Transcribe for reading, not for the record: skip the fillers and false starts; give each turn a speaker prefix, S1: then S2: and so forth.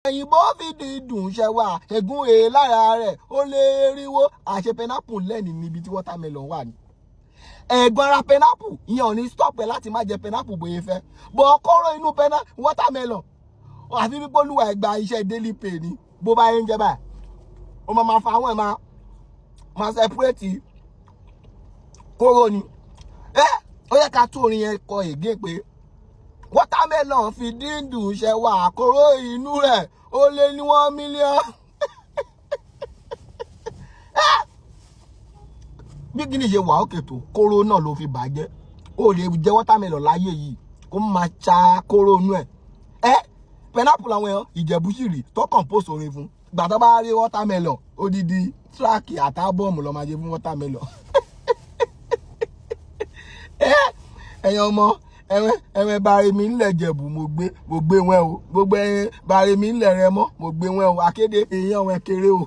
S1: Òyìnbó fi dídùn ṣẹwà ègún èè lára rẹ̀ ó lé ríwó. Àṣẹ pineapple lẹ́ni níbi tí watermelon wà ní. Ẹ̀gbọ́n ara pineapple ìyẹn ò ní stop ẹ láti má jẹ pineapple bóyá fẹ́ bọ́ kóró inú watermelon. Àfi bí Olúwa ẹ̀ gba iṣẹ́ daily pay ni bó bá yẹn ń jẹ báyìí, ó máa fa àwọn ẹ̀ máa separate kóró ni. Ẹ ó yẹ ká tún orin yẹn kọ again pé watermelon fi dídùn ṣẹwà, kóró inú rẹ̀ ó lé ní 1 million. Bí kíni ṣe wà òkè tó, kóró náà ló fi bàjẹ́. Ó lè jẹ watermelon láyé yìí kó máa cha kóró inú ẹ̀. Ẹ pineapple, àwọn èèyàn Ìjẹ̀bú sì rí tó compose orin fún. Gbà tó bá rí watermelon, odidi track àti album ló máa ṣe fún watermelon. Ẹ ẹ̀yin ọmọ ẹ̀wẹ̀ ẹ̀wẹ̀ bàrẹ̀ mi ńlẹ̀ Jẹ̀bù, mo gbé wọn o. Gbogbo ẹ̀yin bàrẹ̀ mi ńlẹ̀ Rẹ́mọ, mo gbé wọn o. Akéde èèyàn wọn kéré o.